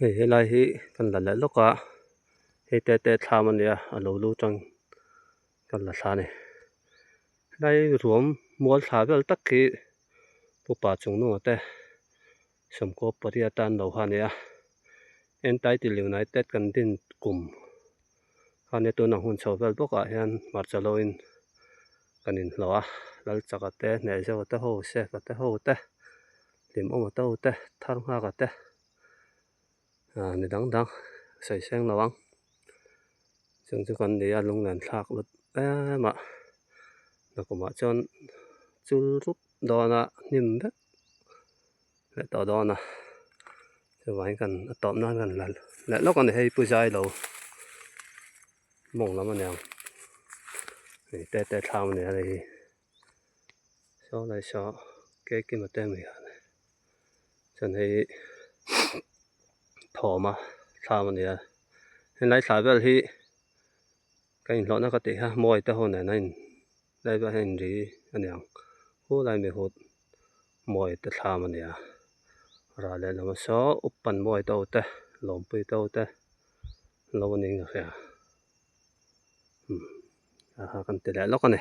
Hei helai hi kan la leh lawk a hei te te thlam a nia a lo lu tang kan la thla a ni helai ruam mual thla vel tak hi upa chung hnungah te sawmkaw pariat tan lo kha a ni a entitle united kan din kum kha nia tuna hun chho vel bawk ah hian hmarcha lo in kan inhlawh a lalchaka te hnehzeuha te ho sefa te ho te hlimawma te ho te thar nghaka te. Ah mi dang dang sawi seng lo ang chung chu kan ni a lunglen thlak lut em a nakumah chuan chul rup dawn a hnim vek leh tawh dawn a chuvangin kan a tawp nan kan la leh lawk a ni hei pu zai lo mawng lam a niang hei te te thlam a ni a hei hi saw lai saw cake emaw te mai hian chuan hei thawm a thlam a ni a helai thla vel hi ka inhlawhna ka tih kha mawi te ho nen a in lai vel hian inri a ni ang khulai mi hut mawi te thlam a ni a rah leh lam a saw upan mawi te ho te lawmpui te ho te lo a niin ka hria umm aha kan ti leh lawk a ni.